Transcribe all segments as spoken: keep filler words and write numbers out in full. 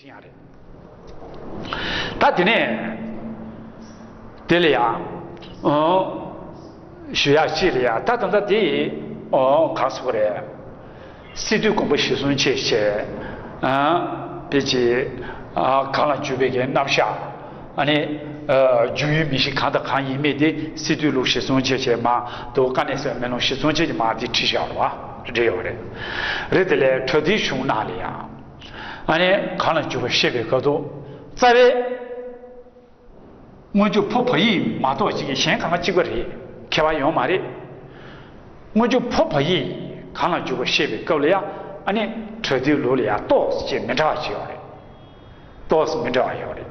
ཡང་རེད། ད་དེ་ནས་དེ་ལ་ཡང་ཨོ་ཞུ་ཡག་ཅིག་ལ་ཡང་ད་ད་ལྟ་དེ་ཨོ་ག་རེ་ཟེར་དགོས་རེད། སི་ཏུའི་དགོངས་པ་གཞིར་བཟུང་བྱས་བྱས་ཨ་དཔེ་ཅིག་ཨ་གང་ལ་འཇུག་པའི་གི་རྣམ་གཞག་ཨ་ནི་ཨ་འཇུག་ཡུལ་མིང་གཞི་གང་དང་གང་ཡིན་མིན་དེ་སི་ཏུའི་ལུགས་གཞིར་བཟུང་བྱས་བྱས་མ་གཏོགས་དཀའ་གནད་གསལ་བའི་མེ་ལོང་གཞིར་བཟུང་བྱས་ཀྱི་མ་དེ་བྲིས་བཞག་རེད་བ། འབྲེལ་ཡོད་རེད། རེད་དེ་ལས་པྲ་ཏིའི་གཞུང་ནང་ལ་ཡང་ཨ་ནི་གང་ལ་འཇུག་པ་བཤད་པའི་སྐབས་སུ་རྩ་བའི་སྔོན་འཇུག་ཕོ་བ་ཡིག་མ་གཏོགས་ཅིག་གི་གཞན་གང་ག་གཅིག་པ་རེད། ཁྱད་པར་ཡོད་མ་རེད། སྔོན་འཇུག་ཕོ་བ་ཡིག་གང་ལ་འཇུག་པ་བཤད་པའི་སྐབས་ལ་ཡང་ཨ་ནི་པྲ་ཏིའི་ལུགས་ལ་ཡང་ཏོག་ཙམ་ཅིག་མི་འདྲ་བ་ཅིག་ཡོད་རེད། ཏོག་ཙམ་མི་འདྲ་བ་ཡོད་རེད།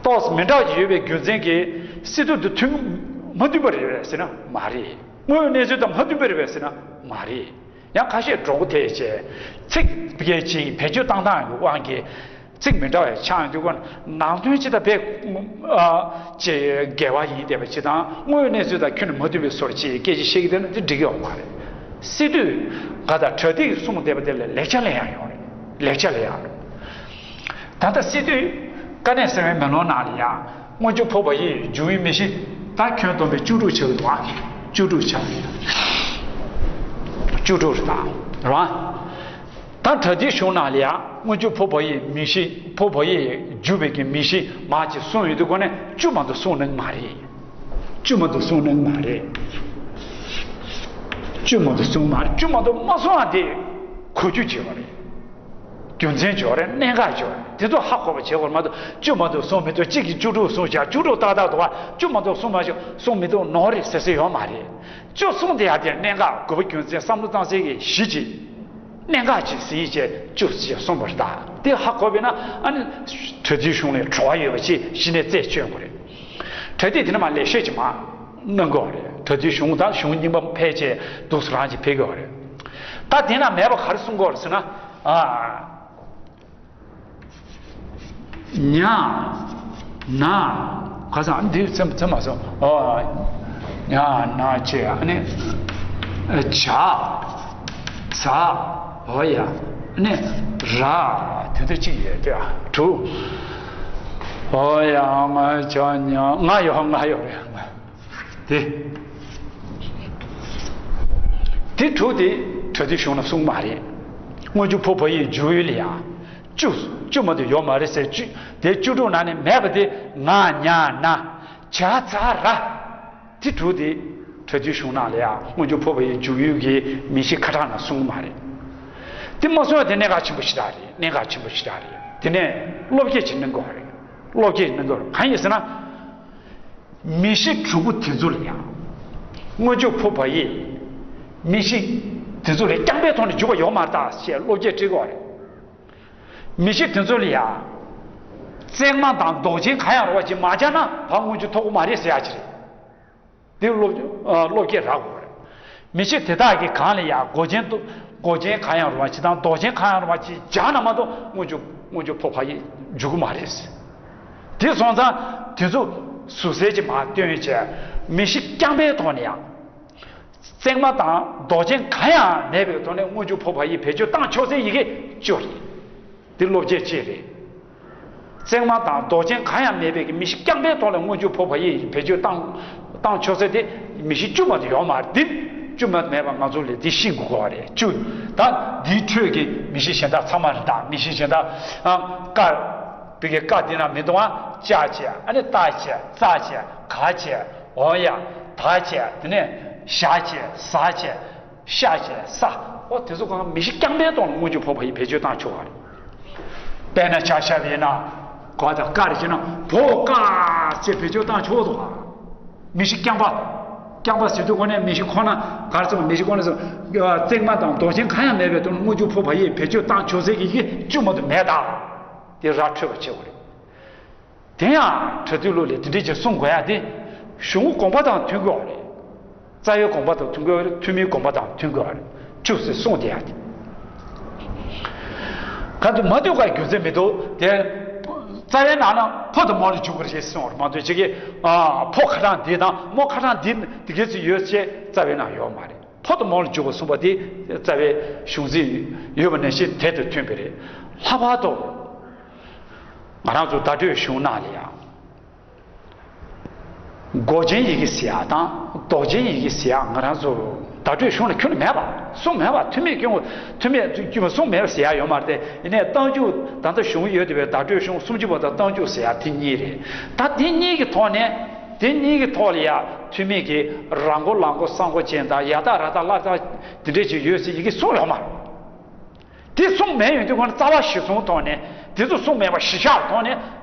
ཏོག་ཙམ་མི་འདྲ་བ་ཅིག་ཡོད་པའི་རྒྱུ་མཚན་གྱིས་སི་ཏུ་འདི་མཐུན་མ་མཐུན་པ་རེད་པས་ཟེར་ན་མ་རེད། དངོས་ཡོད་གནས་ཚུལ་དང་མ་མཐུན་པ་རེད་པས་ཟེར་ན་མ་རེད། ཡང་ཁ་ཤས་སྒྲོ་གོ་ཐེ་བྱས་ཚིག་བེད་སྤྱོད་བེད་སྤྱོད་བཏང་སྟངས་ཀྱི་དབང་གིས་ཚིག་མི་འདྲ་བའི་ཆགས་ཡོང་དུས་ཀ་ནང་དོན་ཇི་ལྟར་བས་ཨ་ཅེ་འགལ་བ་ཡིན་བསྡད་པ་ཇི་ལྟར་དངོས་ཡོད་གནས་ཚུལ་དང་ཁྱོན་ནས་མ་མཐུན་པའི་བཟོ་འདྲ་ཅིག་སྐད་ཆ་བཤད་ཀྱི་བསྡད་ན་དེ་འགྲིག་གི་ཡོད་མ་རེད། སི་ཏུས་ག་ད་པྲ་ཏི་གིས་གསུངས་བསྡད་པ་དེ་ལ་ལེགས་ཆ་ལེན་ཡག་ཡོད་རེད། ལེགས་ཆ་ལེན་ཡག་རེད། ད་ལྟ་སི་ཏུས་དཀའ་གནད་གསལ་བའི་མེ་ལོང་ནང་ལ་ཡང་སྔོན་འཇུག་ཕོ་བ་ཡིག་འཇུག་ཡུལ་མིང་གཞི་ད་ཁྱོན་བསྡོམས་པའི་བཅུ་དྲུག་ཆགས་ཀྱི་འདུག་བཅུ་དྲུག་ཆགས་ཀྱི་འདུག་བཅུ་དྲུག་རེད་ད། རེད་བ། ད་པྲ་ཏིའི་གཞུང་ནང་ལ་ཡང་སྔོན་འཇུག་ཕོ་བ་ཡིག་མིང་གཞི་ཕོ་བ་ཡིག་འཇུག་པའི་གི་མིང་གཞི་མ་ཅིག་གསུངས་ཡོད་དུས་ཁོ་ནས་བཅུ་མ་གཏོགས་གསུངས་གནང་མ་རེད། བཅུ་མ་གཏོགས་གསུངས་གནང་མ་རེད། བཅུ་མ་གཏོགས་གསུངས་མ་རེད། བཅུ་མ་གཏོགས་མ་གསུངས་ཡང་དེ་གོ་རྒྱུ་བྱེད་པ་རེད། རྒྱུ་མཚན་ཅིག་ཡོད་རེད། གནད་འགག་ཅིག་ཡོད་རེད། དེ་ཚོ་ཧ་གོ་བ་བྱེད་དགོས་མ་གཏོགས་བཅུ་མ་གཏོགས་གསུངས་མི་འདུག་གཅིག་གིས་བཅུ་དྲུག་གསུངས་བྱས་བཅུ་དྲུག་ཏག་ཏག་འདུག་བ། བཅུ་མ་གཏོགས་གསུངས་མ་བྱུང་གསུངས་མི་འདུག་ནོར་རེད་ཟེར་ས་ཡོད་མ་རེད། བཅུ་གསུངས་དེ་ཡང་དེ་གནད་འགག་དགོས་པ་རྒྱུ་མཚན་བསམ་བློ་བཏང་སའི་གི་གཞི་ཅིག་གནད་འགག་ཅིག་ཟིན་བྱས་བཅུ་ཞེས་གསུངས་པ་རེད་ད། དེ་ཧ་གོ་བས་ན་ཨ་ནི་པྲ་ཏིའི་གཞུང་ལས་གྲོལ་བ་ཡོད་པ་ཅིག་གཞི་ནས་རྩད་གཅོད་དགོས་རེད། པྲ་ཏི་དེ་ནས་མར་ལེགས་བཤད་ཅིག་མར་གནང་དགོས་རེད། པྲ་ཏིའི་གཞུང་དང་གཞུང་རྙིང་པ་ཕལ་ཆེར་འདུག་སེ་རང་ཅིག་ཕེབས་ཀྱི་ཡོད་རེད། ད་དེ་ན་མེད་པ་ག་རེ་གསུང་དགོས་རེད་ཟེར་ན། ཨ། ཉ། ན། ག་ས་འདི་ཚེམ་ཚེམ་མ་སོང་། ཨོ། ཉ་ན་ཅེ་ཨ་ནི། བྱ། ཛ། ཨོ་ཡ། ཨ་ནི། ར། དེ་འདྲ་ཅིག་ཡོད་དེ་དྲུག་ཨོ་ཡ་ང་ཅ་ཉ་ང་ཡོད་ང་ཡོད་རེད། དེ། དེ་དྲུག་དེ་པྲ་ཏིའི་གཞུང་ན་གསུངས་མ་རེད། སྔོན་འཇུག་ཕོ་བ་ཡིག་འཇུག་ཡུལ་ལ་ཡང་བཅུ། བཅུ་མ་གཏོགས་ཡོད་མ་རེད་ཟེར་བཅུ། དེ་བཅུ་དྲུག་ནང་ནས་མེད་པ་དེ་ང་ཉ་ན། བྱ་ཛ་ར། དེ་དྲུག་དེ་པྲ་ཏིའི་གཞུང་ནང་ལ་ཡང་སྔོན་འཇུག་ཕོ་བ་ཡིག་འཇུག་ཡུལ་གྱི་མིང་གཞི་ཁ་གྲངས་ནང་གསུངས་མ་རེད། དེ་མ་གསུངས་ཡ་དེ་གནད་འགག་ཆེན་པོ་ཞེ་དྲག་རེད། གནད་འགག་ཆེན་པོ་ཞེ་དྲག་རེད། དེ་ནས་བློ་སྐྱེད་ཅིག་གནང་དགོས་རེད། བློ་སྐྱེད་གནང་དགོས་རེད། གང་ཡིན་ཟེར་ན། མིང་གཞི་དྲུག་པོ་དེ་ཚོ་ལ་ཡང་། སྔོན་འཇུག་ཕོ་བ་ཡིག་མིང་གཞི་དེ་ཚོ་ལ་རྐྱང་པའི་ཐོག་ནས་འཇུག་པ་ཡོད་མ་རེད་ད་ཞེས་བློ་སྐྱེད་སྤྲད་དགོས་རེད། མིང་གཞི་དེ་ཚོ་ལ་ཡང་། བརྩེགས་མ་དང་ལྡོག་ཅན་གང་ཡང་རུང་བ་ཅིག་མ་སྦྱར་ན་ཕར་སྔོན་འཇུག་ཐོབ་ཀྱི་མ་རེད་ཟེར་ཡག་ཅིག་རེད། འདི་བློ་ཨ་བློ་སྐྱེད་རག་དགོས་རེད། མིང་གཞི་དེ་དག་གི་སྒང་ལ་ཡང་མགོ་ཅན་དུ་མགོ་ཅན་གང་ཡང་རུང་བ་ཅིག་དང་ལྡོག་ཅན་གང་ཡང་རུང་བ་ཅིག་སྦྱར་ན་མ་གཏོགས་སྔོན་འཇུག་སྔོན་འཇུག་ཕོ་བ་ཡིག་འཇུག་གི་མ་རེད། དེ་སོང་ཙང་དེ་ཚོ་ཟུར་གསལ་གྱིས་མར་སྟོན་བྱས། མིང་གཞི་རྐྱང་པའི་ཐོག་ནས་ཡང་། བརྩེགས་མ་དང་ལྡོག་ཅན་གང་ཡང་མེད་པའི་ཐོག་ནས་སྔོན་འཇུག་ཕོ་བ་ཡིག་བེད་སྤྱོད་བཏང་ཆོག་སའི་ཡི་གེ་བཅུ་རེད། འདི་བློ་སྐྱེད་ཅིག་རེད། བརྩེགས་མ་དང་ལྡོག་ཅན་གང་ཡང་མེད་པའི་གི་མིང་གཞི་རྐྱང་པའི་ཐོག་ལ་སྔོན་འཇུག་ཕོ་བ་ཡིག་བེད་སྤྱོད་བཏང་བཏང་ཆོག་ས་དེ་མིང་གཞི་བཅུ་མ་གཏོགས་ཡོད་མ་རེད། འདི་བཅུ་མ་མེད་པ་ང་ཚོ་ལ་འདི་ཤེས་དགོས་པ་རེད། བཅུ། ད་འདིའི་ཁྲོད་ཀྱི་མིང་གཞི་གཞན་དག་ཚང་མ་རེད། ད་མིང་གཞི་གཞན་དག་ཨ་ཀ། བི་གའི་ཀ་འདི་ན་མི་འདུག་ཨ། ཅ་བྱས། ཨ་ནི་ཏ་བྱས། ཙ་བྱས། ག་བྱས། འོ་ཡ། ད་བྱས། དེ་ནས་ཞ་བྱས། ཟ་བྱས། ཤ་བྱས། ས། འོ་དེ་ཚོ་གང་མིང་གཞི་རྐྱང་པའི་ཐོག་ནས་སྔོན་འཇུག་ཕོ་བ་ཡིག་བེད་སྤྱོད་བཏང་ཆོག་པ་རེད། དཔེར་ན་ཆ་བཞག་པ་ཡིན་ན། གོ་དང་ཀ་རེ་བྱས་ན་བོ་ཀ་ཅེས་བེད་སྤྱོད་བཏང་ཆོག་འདུག་ག་མིང་གཞི་རྐྱང་པ། རྐྱང་པ་ཟེར་དུས་ཁོ་ནས་མིང་གཞི་ཁོ་ན་ག་རེ་ཟེར་བ། མིང་གཞི་ཁོ་ན་ཟེར་བ། བརྩེགས་མ་དང་ལྡོག་ཅན་གང་ཡང་མེད་པའི་ཐོག་ནས་སྔོན་འཇུག་ཕོ་བ་ཡིག་བེད་སྤྱོད་བཏང་ཆོག་ཟེར་གྱི་ཡི་གེ་བཅུ་མ་གཏོགས་མེད་ད། དེ་ར་འཕྲོད་པ་བྱེད་དགོས་རེད། དེ་ཡང་པྲ་ཏིའི་ལུགས་ལས་དེ་འདྲས་ཅིག་གསུང་དགོས་ཡ་དེ། གཞུང་དགོངས་པ་དང་མཐུན་དགོས་པ་རེད། རྩ་བའི་དགོངས་པ་དང་མཐུན་དགོས་པ་རེད། ཐུན་མིན་དགོངས་པ་དང་མཐུན་དགོས་པ་རེད། བཅུ་ཟེར་གསུངས་བསྡད་ཡ་དེ། ག་དུ་མ་ཐུག་ག་རྒྱུ་མཚན་མི་འདུག་དེ། རྩ་བའི་ནང་ན་ཕོ་དང་མོ་ལ་འཇུག་པ་རེད་གསུངས་པ་རེད་མ་གཏོགས་ཅིག་གིས་ཨ་ཕོ་ཁ་གྲངས་འདི་དང་མོ་ཁ་གྲངས་འདི་འདི་གས་ཅིག་ཡོད་ཅེས་རྩ་བའི་ནང་ཡོད་མ་རེད། ཕོ་དང་མོ་ལ་འཇུག་པ་གསུངས་པ་དེ་རྩ་བའི་གཞུང་ཚིག་ཡོད་པ་ནང་བཞིན་དེ་དང་མཐུན་པ་རེད། ལྷག་པར་དུ། ང་རང་ཚོ་བརྡ་སྤྲོད་གཞུང་ནང་ལ་ཡང་མགོ་ཅན་ཡི་གེ་ཟེར་ཡག་དང་མདོག་ཅན་ཡི་གེ་ཟེར་ཡག་ང་རང་ཚོ་བརྡ་སྤྲོད་གཞུང་ལ་ཁྱོན་ནས་མེད་པ། གསུངས་མེད་པ། ཐུ་མིའི་སྐྱོན་ཐུ་མིའི་སྐྱོན་གསུངས་མེད་པ་ཟེར་ཡག་ཡོད་མ་རེད་དེ། ཡིན་ནའི་རྟགས་འཇུག་ད་ལྟ་གཞུང་ཡོད་བསྡད་པའི་བརྡ་སྤྲོད་གཞུང་སུམ་ཅུ་པ་དང་རྟགས་འཇུག་ཟེར་ཡག་དེ་གཉིས་རེད། ད་དེ་གཉིས་ཀྱི་ཐོག་ནས་དེ་གཉིས་ཀྱི་ཐོག་ལ་ཡང་ཐུ་མི་གིས་ར་མགོ་ལ་མགོ་ས་མགོ་ཅན་དང་ཡ་བཏགས་ར་བཏགས་ལ་བཏགས་དེ་འདྲས་ཅིག་ཡོད་ཟེར་ཡི་གེ་གསུངས་ཡོད་མ་རེད། དེ་གསུངས་མེད་ཡོང་དུས་སྒོ་ནས་རྩ་བ་གཞི་བཟུང་ཐོག་ནས་དེ་ཚོ་གསུངས་མེད་པ་གཞི་བཞག་ཐོག་ནས་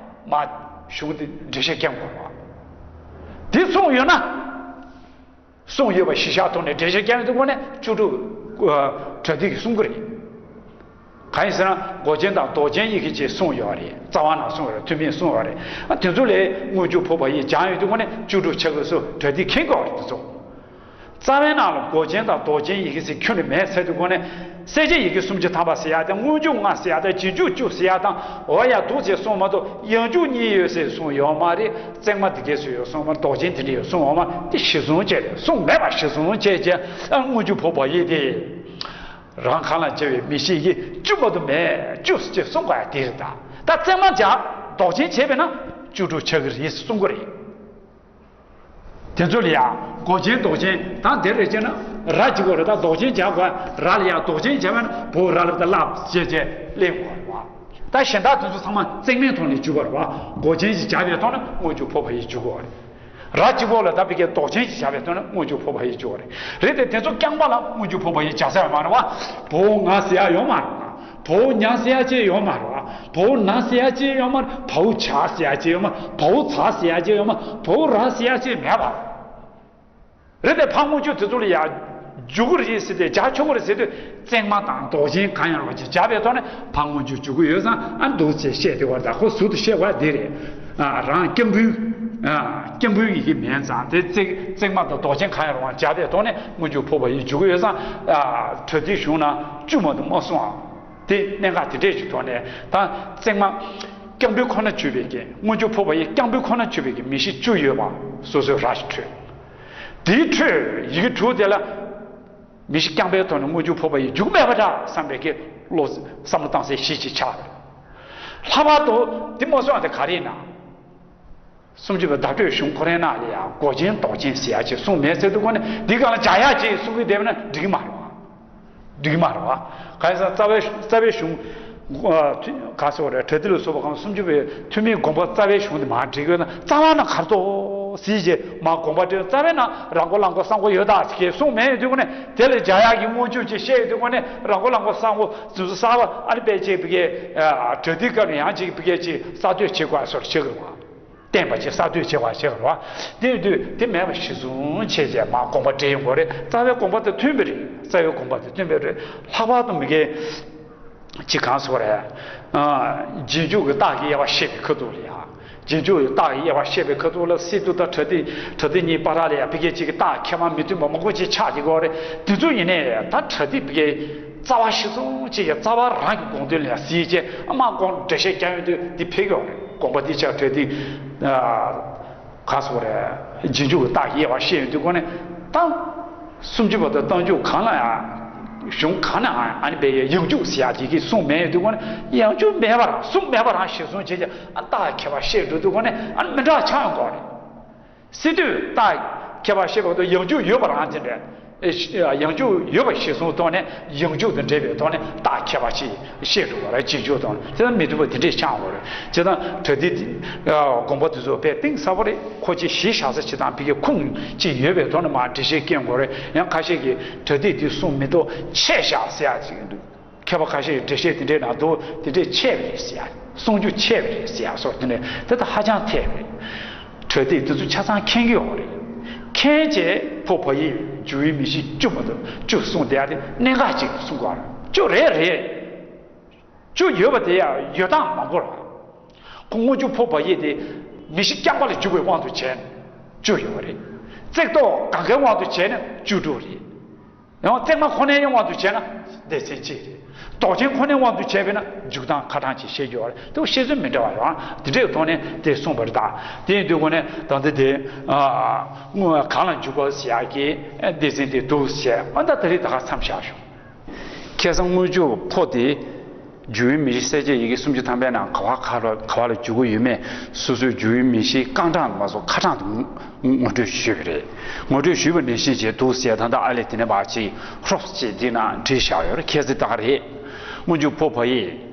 མ་གཞུང་དེ་འགྲེལ་བཤད་རྒྱག་དགོས་པ། དེ་གསུངས་ཡོད་ན། གསུངས་ཡོད་པ་གཞི་བཞག་ཐོག་ནས་འགྲེལ་བཤད་རྒྱག་ཡོང་དུས་སྒོ་ནས་བཅུ་དྲུག་པྲ་ཏི་གིས་གསུང་གི་རེད། གང་ཡིན་ཟེར་ན་མགོ་ཅན་དང་མདོག་ཅན་ཡི་གེ་ཅེས་གསུངས་ཡོད་རེད། རྩ་བ་ནས་གསུངས་ཡོད་རེད། ཐུ་མིས་གསུངས་ཡོད་རེད། ཨ་དེ་ཚོ་ལས་སྔོན་འཇུག་ཕོ་བ་ཡིས་སྦྱང་ཡོང་དུས་སྒོ་ནས་བཅུ་དྲུག་པྲ་ཏི་སུ་པྲ་ཏི་མཁྱེན་དགོས་རེད། དེ་ཚོ། རྩ་བའི་ནང་ལ་མགོ་ཅན་དང་མདོག་ཅན་ཡི་གེ་ཟེར་ཁྱོན་ནས་མེད་ཟེར་དུས་སྒོ་ནས། གསལ་བྱེད་ཡི་གེ་སུམ་ཅུ་ཐམ་པ་ཟེར་ཡག་དང་སྔོན་འཇུག་ལྔ་ཟེར་ཡག་དང་རྗེས་འཇུག་བཅུ་ཟེར་ཡག་དང་འོ་ཡ་འདུག་ཅེས་གསུངས་མ་གཏོགས་ཡང་འཇུག་གཉིས་ཡོད་ཟེར་གསུངས་ཡོད་མ་རེད། བརྩེགས་མ་འདི་གས་སུ་ཡོད་གསུངས་མ། མདོག་ཅན་དེ་འདྲ་ཡོད་གསུངས་ཡོད་མ་རེད། དེ་གཞི་བཟུང་བྱས་རེད། གསུངས་མེད་པ་གཞི་བཟུང་བྱས་རྗེས་ཨ་སྔོན་འཇུག་ཕོ་བ་ཡིས་དེ་རང་གང་ལ་བྱ་བའི་མི་ཤེས་ཀྱི་བཅུ་མ་གཏོགས་མེད་བཅུ་ཟེར་ཅེས་གསུངས་དགོས་ཡ་དེ་རེད། ད་ད་བརྩེགས་མ་སྦྱར་མདོག་ཅན་བྱས་པས་ན་བཅུ་དྲུག་ཆགས་ཀྱི་རེད་གསུང་གི་རེད། དེ་ཚོ་ལ་ཡང་མགོ་ཅན་མདོག་ཅན་དང་དེ་རེད་ཅེ་ན་ར་གཅིག་པོ་རེད། ད་མདོག་ཅན་སྦྱར་དགོས། ར་ལ་ཡང་མདོག་ཅན་སྦྱར་བས་ན་བོ་ར་ལ་ད་ལབ་ཅེས་ཅེས་སླེབས་དགོས་རེད་བ། ད་གཞན་དག་དེ་ཚོ་ཚང་མ་བརྩེགས་མའི་ཐོག་ནས་འཇུག་པ་རེད་བ། མགོ་ཅན་ཞིག་སྦྱར་བའི་ཐོག་ནས་སྔོན་འཇུག་ཕོ་བ་ཡིས་འཇུག་དགོས་རེད། ར་གཅིག་པོ་ལ་ད་ཕ་གིའི་མདོག་ཅན་ཞིག་སྦྱར་བའི་ཐོག་ནས་སྔོན་འཇུག་ཕོ་བ་ཡིས་འཇུག་དགོས་རེད། རེད་དེ། དེ་ཚོ་རྐྱང་པ་ལ་སྔོན་འཇུག་ཕོ་བ་ཡིས་སྦྱར་ས་ཡོད་མ་རེད་བ། བོ་ང་ཟེར་ཡ་ཡོད་མ་རེད་བ། བའོ་ཉ་ཟེར་ཡ་ཅིག་ཡོད་མ་རེད་བ། བའོ་ན་ཟེར་ཡ་ཅིག་ཡོད་མ་རེད། བའོ་བྱ་ཟེར་ཡ་ཅིག་ཡོད་མ་རེད། བའོ་ཛ་ཟེར་ཡ་ཅིག་ཡོད་མ་རེད། བའོ་ར་ཟེར་ཡ་ཅིག་མེད་པ། རེད་དེ། ཕར་སྔོན་འཇུག་དེ་ཚོ་ལ་ཡ་འཇུག་གི་རེད་ཟེར་དུས། སྦྱར་ཆོག་གི་རེད་ཟེར་དུས། བརྩེགས་མ་དང་མདོག་ཅན་གང་ཡང་རུང་བ་ཅིག་སྦྱར་བའི་ཐོག་ནས་ཕར་སྔོན་འཇུག་འཇུག་གི་ཡོད་ཙང་ཨ་འདུག་ཅེས་བཤད་དེ་བར་ད་ཁོ་ཟུར་དུ་བཤད་དགོས་དེ་རེད། ཨ་རང་སྐྱབས་འགྲོའི་ཨ་སྐྱབས་འགྲོའི་ཡི་གེ་མིན་ཙང་དེ་བརྩེགས་བརྩེགས་མ་དང་མདོག་ཅན་གང་ཡང་རུང་བ་སྦྱར་བའི་ཐོག་ནས་སྔོན་འཇུག་ཕོ་བ་ཡིས་འཇུག་གི་ཡོད་ཙང་། ཨ་པྲ་ཏི་གཞུང་ན་བཅུ་མ་གཏོགས་མ་གསུངས་ཨ། དེ་གནད་འགག་དེ་འདྲས་ཀྱི་ཐོག་ནས་ད་བརྩེགས་མ་སྐྱབས་འགྲོའི་ཁོ་ན་བརྗོད་པའི་གི། སྔོན་འཇུག་ཕོ་བ་ཡིས་སྐྱབས་འགྲོའི་ཁོ་ན་བརྗོད་པའི་གི་མི་ཤེས་བཅུ་ཡོད་པ་སོ་སོའི་ར་ཞིག་འཕྲོད། དེའི་འཕྲོས་ཡི་གེ་དྲུག་དེ་ལ་མི་ཤེས་རྐྱང་པའི་ཐོག་ནས་སྔོན་འཇུག་ཕོ་བ་ཡིས་འཇུག་མེད་པ་འདྲ་བསམ་པའི་གི་བློ་བསམ་བློ་བཏང་སའི་གཞི་ཅིག་ཆགས། ལྷག་པར་དུ་དེ་མ་གསུངས་པ་དེ་ག་རེ་ཡིན་ན། སུམ་ཅུ་པའི་བརྡ་སྤྲོད་གཞུང་ཁོ་རའི་ནང་ལ་ཡང་མགོ་ཅན་མདོག་ཅན་ཟེར་ཡ་ཅིག་གསུངས་མེད་ཟེར་དུས་སྒོ་ནས་འདི་སྒང་ལ་སྦྱར་ཡ་ཅིག་གསུང་གི་བསྡད་པ་ན་འགྲིག་གི་མ་རེད་བ། འགྲིག་གི་མ་རེད་བ། གང་ཡིན་ཟེར་ན་རྩ་བའི་རྩ་བའི་གཞུང་། ཨ་ཐུ་ག་ཟེར་བ་རེད། པྲ་ཏི་ལ་སོགས་པ་གང་སུམ་ཅུ་པའི་ཐུ་མིའི་དགོངས་པ་རྩ་བའི་གཞུང་དེ་མར་འགྲིག་ཡོད་ན། རྩ་བ་ན་གར་ཏོག་ཟིག་ཅེས་མར་དགོངས་པ་འགྲིག་རྩ་བའི་ནང་ར་མགོ་ལ་མགོ་ས་མགོ་ཡོད་ད་ཟེར་གསུངས་མེད་དུས་སྒོ་ནས། དེ་ལ་སྦྱར་ཡག་གི་སྔོན་འཇུག་ཅིག་བཤད་ཡོད་དུས་སྒོ་ནས་ར་མགོ་ལ་མགོ་ས་མགོ་ཟུར་ཟུར་གསར་པ་ཨ་ནི་དཔེ་ཅིག་ཕ་གིའི་ཨ་པྲ་ཏི་སྐབས་ནས་ཡང་ཅིག་ཕ་གིའི་ཅིག་གསར་གཏོད་བྱེད་དགོས་སོགས་བྱེད་དགོས་པ། བསྟན་པ་ཅིག་གསར་གཏོད་བྱེད་པ་ཞིག་རེད་བ། དེ་ཡིན་དུས་དེ་མེད་པ་གཞི་བཟུང་བྱས་རྗེས་མར་དགོངས་པ་འགྲེལ་ཡོང་དགོས་རེད། རྩ་བའི་དགོངས་པ་དང་མཐུན་པ་རེད། རྩ་བའི་དགོངས་པ་དང་མཐུན་པ་རེད། ལྷག་པར་དུ་མ་གི་ཅིག་གང་ཟེར་བ་རེད། ཨ་རྗེས་འཇུག་གི་རྟགས་ཀྱི་དབྱེ་བ་བཤད་པའི་ཁ་ཐུག་ལ་ཡ། རྗེས་འཇུག་གི་རྟགས་ཀྱི་དབྱེ་བ་བཤད་པའི་ཁ་ཐུག་ལ་སི་ཏུ་དང་པྲ་ཏི། པྲ་ཏི་གཉིས་བར་ལ་ཡ་ཕ་གིའི་ཅིག་གི་རྟགས་ཁྱད་པར་མི་མཐུན་པ་མང་པོ་ཅིག་ཆགས་ཀྱི་ཡོད་རེད། དེ་ཚོ་ཡིན་ནའི་ད་པྲ་ཏི་ཕ་གིའི་རྩ་བ་གཞི་བཟུང་བྱས་ཀྱི་རྩ་བ་རང་གི་དགོངས་དོན་ལ་ཡ་གཟིགས་བྱས་ཨ་མ་དགོངས་འགྲེལ་བཤད་རྒྱག་ཡོང་དུས་འདི་ཕེབས་ཀྱི་ཡོད་རེད། དགོངས་པ་འདི་ཆགས་པྲ་ཏི། ཨ་ག་ཟེར་བ་རེད། རྗེས་འཇུག་གི་རྟགས་ཀྱི་དབྱེ་བ་བཤད་ཡོང་དུས་སྒོ་ནས་ད་སུམ་ཅུ་པ་དང་རྟགས་འཇུག་གང་ལ་ཡང་། གཞུང་གང་ན་ཡང་ཨ་ནི་པའི་ཡང་འཇུག་ཟེར་ཡག་དེ་གི་གསུངས་མེད་དུས་སྒོ་ནས། ཡང་འཇུག་མེད་པར་གསུངས་མེད་པ་རང་གཞི་བཟུང་བྱས་ཀྱི་ཨ་རྟགས་ཁྱད་པར་བཤད་འགྲོ་དུས་སྒོ་ནས་ཨ་ནི་མི་འདྲ་ཆགས་ཡོང་གི་རེད། སི་ཏུས་རྟགས་ཁྱད་པར་བཤད་པ་དང་ཡང་འཇུག་ཡོད་པ་རང་དེ་འདྲ། ཨེ་ཡང་འཇུག་ཡོད་པ་གཞི་བཟུང་ཐོག་ནས་ཡང་འཇུག་དང་འབྲེལ་བའི་ཐོག་ནས་རྟགས་ཁྱད་པར་ཅིག་བཤད་འགྲོ་བ་རེད། རྗེས་འཇུག་དང་དེ་ལ་མི་མཐུན་པ་དེ་འདྲས་ཆགས་འོང་བ་རེད། བྱས་ཙང་པྲ་ཏི་དེ་དགོངས་པ་དེ་ཚོ་དཔེ་གཏིང་ཟབ་པོ་རེད། ཁོ་ཅིག་གཞི་བཞག་ས་ཅིག་དང་ཕ་གི་ཁུངས་ཅིག་ཡོད་པའི་ཐོག་ནས་མར་འགྲེལ་བཤད་སྐྱོན་དགོས་རེད། ཡང་ཁ་ཤས་ཀྱིས་པྲ་ཏི་དེ་གསུངས་མི་འདུག་ཆད་བཞག་ཟེར་ཡག་ཅིག་འདུག་མཁས་པ་ཁ་ཤས་ཀྱིས་འགྲེལ་བཤད་དེ་འདྲའི་ནང་དུ་དེ་འདྲས་ཆད་པ་རེད་ཟེར་ཡ། གསུང་རྒྱུ་ཆད་པ་རེད་ཟེར་ཡ་སོགས་དེ་འདྲས་དེ་ད་ཧ་ཅང་འཐད་པ་རེད། པྲ་ཏི་དེ་ཚོ་ཆ་ཚང་མཁྱེན་གྱི་ཡོད་རེད། མཁྱེན་བྱས་ཕོ་བ་ཡིས་འཇུག་པའི་མི་ཤེས་བཅུ་མ་གཏོགས་བཅུ་གསུངས་བསྡད་ཡ་དེ་གནད་འགག་ཅིག་གསུང་གི་ཡོད་རེད། བཅུ་རེད་རེད། བཅུ་ཡོད་པ་དེ་ཡང་ཡོད་སྟངས་མང་པོ་རེད། ཁོ་སྔོན་འཇུག་ཕོ་བ་ཡིས་དེ་མི་ཤེས་རྐྱང་པ་ལ་འཇུག་པའི་དབང་དུ་བྱས་ན་བཅུ་ཡོད་རེད། བརྩེགས་འདོགས་གང་གའི་དབང་དུ་བྱས་ན་བཅུ་དྲུག་རེད། ཡང་བརྩེགས་མ་ཁོ་ནའི་དབང་དུ་བྱས་ན་སྡེ་ཚན་གཅིག་རེད། མདོག་ཅན་ཁོ་ནའི་དབང་དུ་བྱས་པས་ན་འཇུག་སྟངས་ཁ་གྲངས་ཅིག་བཤད་རྒྱུ་ཡོད་རེད། དེ་བཤད་ཚུལ་མི་འདྲ་བ་རེད། དེ་འདྲའི་ཐོག་ནས་དེ་གསུངས་པ་རེད། ད་དེ་ཡིན་དུས་སྒོ་ནས་ད་ལྟ་དེ་ཨ་སྔོན་གང་ལ་འཇུག་པ་ཟེར་ཡག་གི་སྡེ་ཚན་དེ་འདུག་ཟེར། ཨ་ད་ད་རེས་ད་ག་མཚམས་བཞག་ཞུ། ཁ་སང་སྔོན་འཇུག་ཕོ་དེ་ འཇུག་ཡུལ་མིང་གཞི་གསལ་བྱེད་ཡི་གེ་སུམ་ཅུ་ཐམ་པའི་ནང་ག་བ་ག་ལ་ག་བ་ལ་འཇུག་གི་ཡོད་མེད་སོ་སོའི་འཇུག་ཡུལ་མིང་གཞིའི་རྐང་གྲངས་མ་སོགས་ཁ་གྲངས་དུ་ངོ་སྤྲོད་ཞུས་པ་རེད། ངོ་སྤྲོད་ཞུས་པ་ནང་བཞིན་བྱས་འདུག་ཟེར། ད་ལྟ་ཨ་ལས་དེ་ནས་བ་ཅིག་ཧྲོབ་ཅིག་འདི་ན་བྲིས་བཞག་ཡོད་རེད། ཁྱེད་ཚོས་ལྟ་ག་རེད། སྔོན་འཇུག་ཕོ་བ་ཡིག་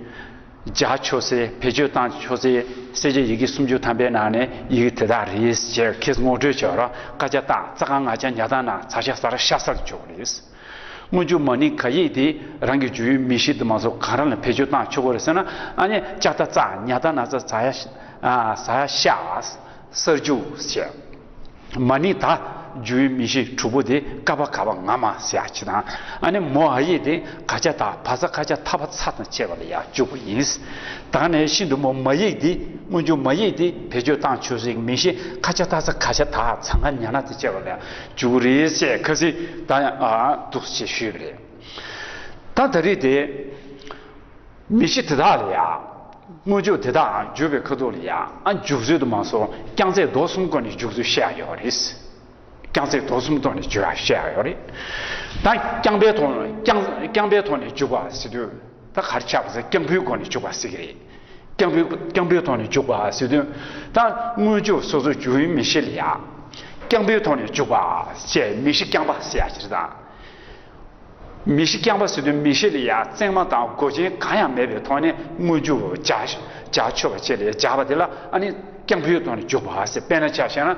སྦྱར་ཆོག་སའི་བེད་སྤྱོད་བཏང་ཆོག་སའི་གསལ་བྱེད་ཡི་གེ་སུམ་ཅུ་ཐམ་པའི་ནང་ནས་ཡི་གེ་དེ་དག་རེད་ཅེས་ཁྱེད་ངོ་སྤྲོད་བྱས་ར་སྐད་ཆ་བཏང་། ཙ་ག་ང་ཅ་ཉ་ད་ན་ཚ་ཤ་ས་ར་ཤ་སར་འཇུག་རེད། སྔོན་འཇུག་མ་ནིང་ག་ཡིག་དེ་རང་གི་འཇུག་ཡུལ་མིང་གཞི་དུ་མ་སོགས་གང་རང་ལ་བེད་སྤྱོད་བཏང་ཆོག་གི་རེད་ཟེར་ན། ཨ་ནི་ཅ་ད་ཙ་ཉ་ད་ན་ཚ་ཚ་ཡ་ཤ་ས་ཡ་ཤ་སར་འཇུག་ཅེས། མ་ནིང་ད་འཇུག་ཡུལ་མིང་གཞི་དྲུག་པོ་དེ་ཀ་བ་ག་བ་ང་མ་ཟེར་ཡག་ཅིག་དང་། ཨ་ནི་མོ་འ་ཡིག་དེ་ག་ཅ་ད་བ་ས་ཁ་ཅ་ཐ་བ་ཚ་དང་བཅས་པ་ལ་ཡང་འཇུག་པ་ཡིན། ད་ནས་ཤིན་ཏུ་མོ་མ་ཡིག་དེ་སྔོན་འཇུག་མ་ཡིག་དེ་བེད་སྤྱོད་བཏང་ཆོག་སའི་མིང་གཞི་ཁ་ཅ་ད་ས་ཁ་ཅ་ད་ཚ་ང་ཉ་ན་དང་བཅས་པ་ལ་ཡང་འཇུག་རེད་ཅེས་ཁ་སི་ད་ཡང་ཨ་འདུག་ཅེས་ཞུས་པ་རེད། ད་ད་རེས་དེ། མིང་གཞི་དེ་དག་ལ་ཡང་། སྔོན་འཇུག་དེ་དག་འཇུག་པའི་ཁ་ཐུག་ལ་ཡང་ཨ་འཇུག་ཚུལ་དུ་མ་སོང་རྐྱང་ཚད་མདོ་གསུམ་སྒོ་ནས་འཇུག་ཚུལ་བཤད་ཡོད་རེད། རྐྱང་ཚད་མདོ་གསུམ་ཐོག་ནས་འཇུག་ཡ་བཤད་ཡོད་རེད། ད་རྐྱང་པའི་ཐོག་ནས་རྐྱང་རྐྱང་པའི་ཐོག་ནས་འཇུག་པ་ཟེར་དུས་ད་ག་རེ་ཆགས་པ་ཟེར། རྐྱང་པོའི་སྒོ་ནས་འཇུག་པ་ཟེར་གི་རེད། རྐྱང་པོའི་རྐྱང་པོའི་ཐོག་ནས་འཇུག་པ་ཟེར་དུས་ད་སྔོན་འཇུག་སོ་སོ་འཇུག་ཡུལ་མིང་གཞི་ལ་ཡང་རྐྱང་པོའི་ཐོག་ནས་འཇུག་པ་ཅེས་མིང་གཞི་རྐྱང་པ་ཟེར་ཡ་ཅིག་རེད་ད། མིང་གཞི་རྐྱང་པ་ཟེར་དུས་མིང་གཞི་ལ་ཡང་བརྩེགས་མ་དང་མགོ་ཅན་གང་ཡང་མེད་པའི་ཐོག་ནས་སྔོན་འཇུག་སྦྱར་སྦྱར་ཆོག་པ་བཅས་ལ་སྦྱར་བ་དེ་ལ་ཨ་ནི་རྐྱང་པོའི་ཐོག་ནས་འཇུག་པ་ཟེར། དཔེར་ན་ཆ་བཞག་ན་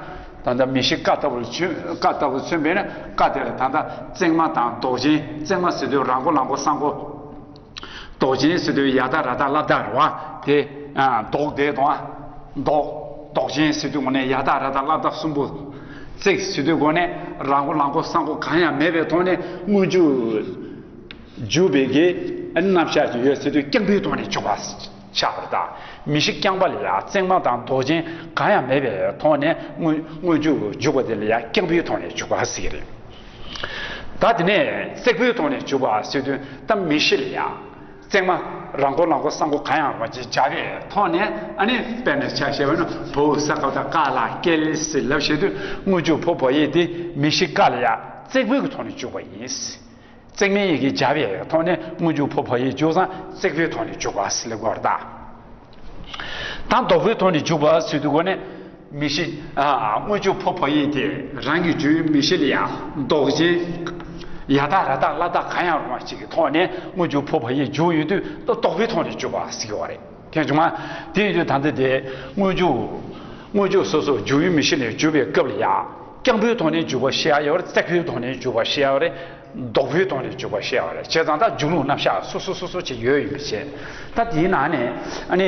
ད་ལྟ་མིང་གཞི་ཀ་ལྟ་བུར་མཚོན་ཀ་ལྟ་བུར་མཚོན་པས་ན་ཀ་དེ་ལ་ད་ལྟ་བརྩེགས་མ་དང་ལྡོག་ཅན། བརྩེགས་མ་ཟེར་དུས་ར་མགོ་ལ་མགོ་ས་མགོ། ལྡོག་ཅན་ཟེར་དུས་ཡ་ད་ར་ད་ལ་ད་ར་བ་དེ་ལྡོག་དེ་དང་ལྡོག་ལྡོག་ཅན་ཟེར་དུས་སྒོ་ནས་ཡ་ད་ར་ད་ལ་ད་གསུམ་པོ། བརྩེགས་ཟེར་དུས་སྒོ་ནས་ར་མགོ་ལ་མགོ་ས་མགོ་གང་ཡང་མེད་པའི་ཐོག་ནས་སྔོན་འཇུག་འཇུག་པའི་གི་རྣམ་གཞག་ཅིག་ཡོད་ཟེར་དུས་རྐྱང་པོའི་ཐོག་ནས་འཇུག་པ་ཆགས་པ་རེད་ད། མིང་གཞི་རྐྱང་པ་ལ་ཡང་བརྩེགས་མ་དང་ལྡོག་ཅན་གང་ཡང་མེད་པའི་ཐོག་ནས་སྔོན་སྔོན་འཇུག་འཇུག་པ་དེ་ལ་ཡང་རྐྱང་པོའི་ཐོག་ནས་འཇུག་པ་ཟེར་གི་རེད། ད་དེ་ནས་བརྩེགས་པོའི་ཐོག་ནས་འཇུག་པ་ཟེར་དུས་ད་མིང་གཞི་ལ་ཡང་བརྩེགས་མ་ར་མགོ་ལ་མགོ་ས་མགོ་གང་ཡང་རུང་བ་ཅིག་སྦྱར་བའི་ཐོག་ནས་ཨ་ནི་དཔེར་ན་ཆ་བཞག་པ་ན་བ་འོག་ས་ཀ་བཏགས་ཀ་ལ་ཀེ་ལི་ཟེར་ལབ་བྱེད་དུས་སྔོན་འཇུག་ཕོ་བ་ཡིག་དེ་མིང་གཞི་ཀ་ལ་ཡང་བརྩེགས་པོའི་ཐོག་ནས་འཇུག་པ་ཡིན། བརྩེགས་མའི་ཡི་གེ་སྦྱར་བའི་ཐོག་ནས་སྔོན་འཇུག་ཕོ་བ་ཡིག་འཇུག་ཙང་བརྩེགས་པོའི་ཐོག་ནས་འཇུག་པ་ཟེར་ལབ་དགོས་རེད་ད། ད་ལྡོག་པའི་ཐོག་ནས་འཇུག་པ་ཟེར་དུས་སྒོ་ནས་མིང་གཞི་ཨ་སྔོན་འཇུག་ཕོ་བ་ཡིག་དེ་རང་གི་འཇུག་ཡུལ་མིང་གཞི་ལ་ཡང་ལྡོག་ཅན་ཡ་ད་ར་ད་ལ་ད་གང་ཡང་རུང་བ་ཞིག་གི་ཐོག་ནས་སྔོན་འཇུག་ཕོ་བ་ཡིག་འཇུག་ཡོད་དུས་ད་ལྡོག་པའི་ཐོག་ནས་འཇུག་པ་ཟེར་གྱི་ཡོད་རེད། དེ་བྱུང་བ་དེ་ཡིན་དུས་ད་ལྟ་དེ་སྔོན་འཇུག་སྔོན་འཇུག་སོ་སོ་འཇུག་ཡུལ་མིང་གཞི་ལ་འཇུག་པའི་སྐབས་ལ་ཡང་རྐྱང་པོའི་ཐོག་ནས་འཇུག་པ་བཤད་ཡ་ཡོད་རེད། བརྩེགས་པོའི་ཐོག་ནས་འཇུག་པ་བཤད་ཡ་ཡོད་རེད། ལྡོག་པའི་ཐོག་ནས་འཇུག་པ་བཤད་ཡ་ཡོད་རེད། བྱས་ཙང་ད་འཇུག་ལུགས་རྣམ་གཞག་སོ་སོ་སོ་སོ་ཅིག་ཡོད་ཡིན་པའི་ཕྱིར། ད་དེའི་ནང་ནས་ཨ་ནི་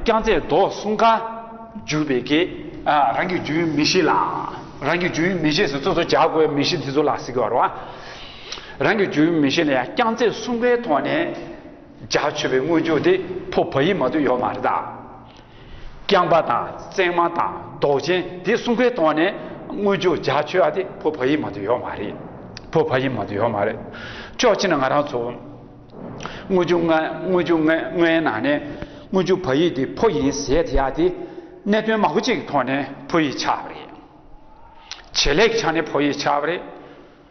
རྐྱང་ཚད་མདོ་གསུམ་ཀ་འཇུག་པའི་གི་ཨ་རང་གི་འཇུག་ཡུལ་མིང་གཞི་ལ། རང་གི་འཇུག་ཡུལ་མིང་གཞི་ཟེར་སོ་སོ་སྦྱར་དགོས་པའི་མིང་གཞི་དེ་ཚོ་ལ་ཟེར་གྱི་ཡོད་རེད་བ། རང་གི་འཇུག་ཡུལ་མིང་གཞི་ལ་ཡང་རྐྱང་ཚད་གསུམ་ཀའི་ཐོག་ནས་སྦྱར་ཆོག་པའི་སྔོན་འཇུག་དེ་ཕོ་བ་ཡིག་མ་གཏོགས་ཡོད་མ་རེད་ད། རྐྱང་པ་དང་བརྩེགས་མ་དང་ལྡོག་ཅན་དེ་གསུམ་ཀའི་ཐོག་ནས་སྔོན་འཇུག་སྦྱར་ཆོག་ཡ་དེ་ཕོ་བ་ཡིག་མ་གཏོགས་ཡོད་མ་རེད། ཕོ་བ་ཡིག་མ་གཏོགས་ཡོད་མ་རེད། ཅོག་ཅི་ན་ང་རང་ཚོ་སྔོན་འཇུག་ལྔ་སྔོན་འཇུག་ལྔ་ལྔའི་ནང་ནས་སྔོན་འཇུག་བ་ཡིག་དེ་ཕོ་ཡིན་ཟེར་དེ་ཡ་དེ་གནད་དོན་མང་པོ་ཅིག་གི་ཐོག་ནས་ཕོ་ཡིག་ཆགས་པ་རེད། བྱེད་ལས་ཀྱི་ཆ་ནས་ཕོ་ཡིག་ཆགས་པ་རེད།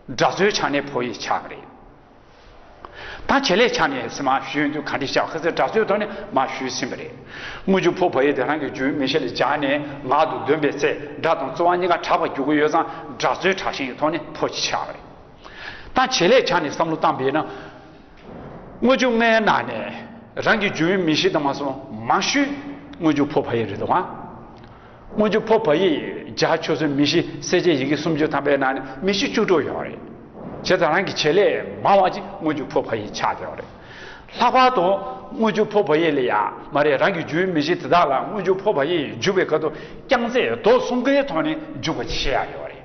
སྒྲ་རྩོལ་ཆ་ནས་ཕོ་ཡིག་ཆགས་པ་རེད། ད་བྱེད་ལས་ཆ་ནས་ཟེར་མ་ཞུས་དུས་ག་འདྲ་བྱ་ཁ་སང་སྒྲ་རྩོལ་ཐོག་ནས་མ་ཞུས་ཟིན་པ་རེད། སྔོན་འཇུག་ཕོ་བ་ཡིག་དེ་རང་གི་འཇུག་ཡུལ་མིང་གཞི་ལ་སྦྱར་ནས་ངག་ཏུ་འདོན་པའི་ཚེ་སྒྲ་དང་རྩོལ་བ་གཉིས་ཀ་གྲགས་པར་འགྱུར་གྱི་ཡོད་ཙང་སྒྲ་རྩོལ་གྲགས་ཤིང་གི་ཐོག་ནས་ཕོ་ཅིག་ཆགས་པ་རེད། ད་བྱེད་ལས་ཆ་ནས་བསམ་བློ་བཏང་པས་ན། སྔོན་འཇུག་ལྔའི་ནང་ནས་རང་གི་འཇུག་ཡུལ་མིང་གཞི་དང་མ་སོང་མང་ཤོས་སྔོན་འཇུག་ཕོ་བ་ཡིག་རེད་འདུག་ག། སྔོན་འཇུག་ཕོ་བ་ཡིག་སྦྱར་ཆོག་ཚུལ་མིང་གཞི་གསལ་བྱེད་ཡི་གེ་སུམ་ཅུ་ཐམ་པའི་ནང་ནས་མིང་གཞི་བཅུ་དྲུག་ཡོད་རེད། བྱས་ཙང་རང་གི་བྱེད་ལས་མང་བ་ཅིག་སྔོན་འཇུག་ཕོ་བ་ཡིག་ཆགས་བསྡད་ཡོད་རེད། ལྷག་པར་དུ་སྔོན་འཇུག་ཕོ་བ་ཡིག་ལ་ཡ་མ་རེད། རང་གི་འཇུག་ཡུལ་མིང་གཞི་དེ་དག་ལ་སྔོན་འཇུག་ཕོ་བ་ཡིག་འཇུག་པའི་སྐབས་སུ་རྐྱང་ཚད་མདོ་གསུམ་ཀའི་ཐོག་ནས་འཇུག་པ་ཅིག་བཤད་ཡ་ཡོད་རེད།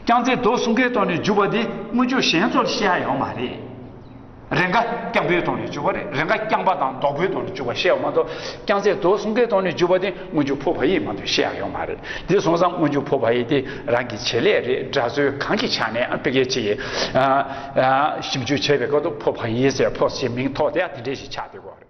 རྐྱང་ཚད་མདོ་གསུམ་ཀའི་ཐོག་ནས་འཇུག་པ་འདི་སྔོན་འཇུག་གཞན་ཚོར་བཤད་ཡ་ཡོད་མ་རེད། རེ་འགའ་རྐྱང་པོའི་ཐོག་ནས་འཇུག་པ་རེད། རེ་འགའ་རྐྱང་པ་དང་ལྡོག་པའི་ཐོག་ནས་འཇུག་པ་བཤད་ཡོད་མ་གཏོགས་རྐྱང་ཚད་མདོ་གསུམ་ཀའི་ཐོག་ནས་འཇུག་པ་དེ་སྔོན་འཇུག་ཕོ་བ་ཡིག་མ་གཏོགས་བཤད་ཡ་ཡོད་མ་རེད། དེ་སོང་ཙང་སྔོན་འཇུག་ཕོ་བ་ཡིག་དེ་རང་གི་བྱེད་ལས་རེད། སྒྲ་རྩོལ་གང་གི་ཆ་ནས་ཨ་ཕ་སྐད་ཅིག་ཞིབ་འཇུག་བྱས་པའི་སྐབས་སུ་ཕོ་བ་ཡིག་ཟེར་ཕོ་ཞེས་མིང་ཐོགས་དེ་ཡ་དེ་འདྲས་ཞིག་ཆགས་བསྡད་ཡོད་རེད།